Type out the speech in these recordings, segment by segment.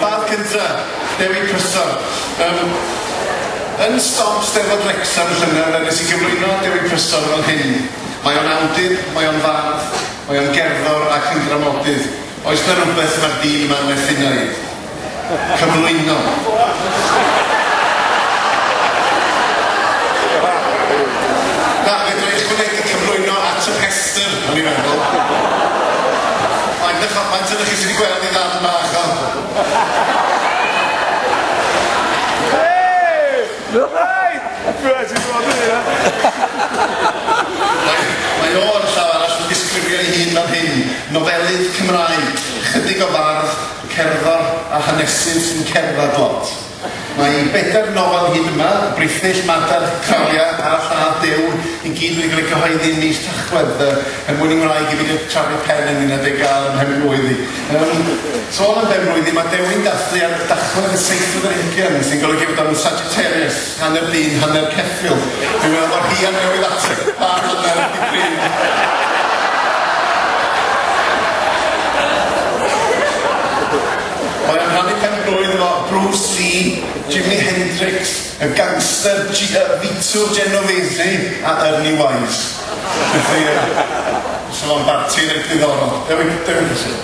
Bardd cynta, Dewi Prysor. Yn Stomp Steddfod Wrecsam llynedd, fe wnes i gyflwyno Dewi Prysor fel hyn. Mae o'n awdur, mae o'n fardd, mae o'n gerddor ac yn ddramodydd. Oes 'na rywbeth mae'r dyn yma'n methu wneud? Cyflwyno. Na, fedra i ychwanegu cyflwyno at y rhestr, o'n i'n meddwl. Faint faint ydych chi sydd wedi gweld ei ddarn bach o? Hey! Right! Right, ti'n gwybod hynny, Mae o ar y llaw arall yn disgrifio ei hun fel hyn: nofelydd Cymraeg, chydig o fardd, cerddor a hanesydd sy'n cerdded lot. Mae ei bedair nofel hyd yma, Brithyll, Madarch, Crawia a Lladd Duw, i gyd wedi cael eu cyhoeddi ym mis Tachwedd, er mwyn i ngwraig i beidio trafu pen ynglyn â be gael ym mhen-blwydd i. Sôn am ben-blwydd i, mae Dewi'n dathlu ar Dachwedd y seithfed ar hugain, sy'n golygu bod o'n Sagittarius, hanner dyn, hanner ceffyl. Dwi'n meddwl bod Rhian newydd ateb pa hanner ydi pryd. Mae o'n rhannu pen-blwydd efo Bruce Lee, Jimi Hendrix, y gangster G Vito Genovese a Ernie Wise. Felly, so fo'n barti reit ddiddorol. Dewi, Dewi Prysor.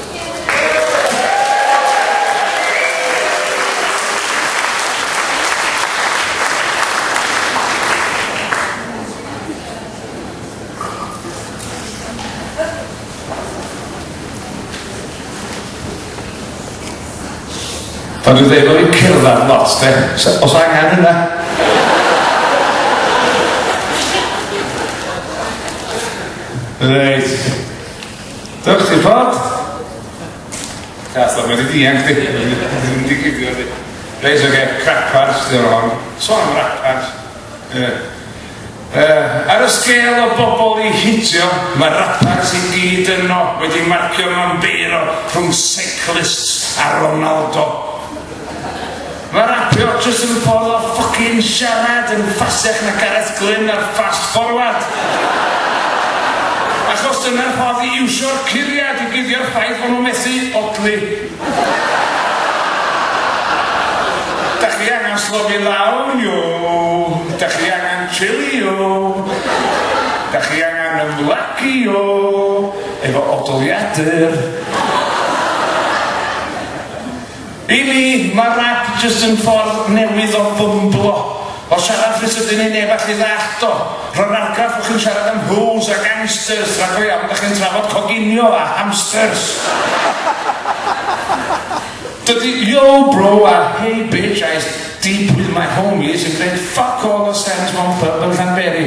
Pan dwi'n dweud bod fi'n cerdded lot, de, os angen hynna. Reit. Dewch chi'r pod. Cath, mae wedi dianc di. Ddim wedi guddio di. Reit, oce, crapars, di o'r hon. Sôn am rappars. Ie. Ar y sgêl o bobl i hitio, mae rappars i gyd yno wedi marcio mewn beiro rhwng cyclists a Ronaldo. Mae rapio jyst yn ffordd o fucking siarad yn ffasach na Gareth Glyn ar Fast Forward. Achos dyna'r ffordd i iwsio'r curiad i guddio'r ffaith bod nhw'n methu odli. Da chi angen slofi lawr, yo. Da chi angen chillio. Da chi angen ymlacio. Efo odoliadur. I mi, mae rap jyst yn ffordd newydd o fymblo. O siarad rhy sydyn i neb allu ddallt o. Rhoi'r argraff bod chi'n siarad am hoes a gangsters, tra go iawn da chi'n trafod coginio a hamsters. Dydy yo bro a hey bitch I deep with my homies yn gwneud fuck all o sense mewn pub yn Llanberis.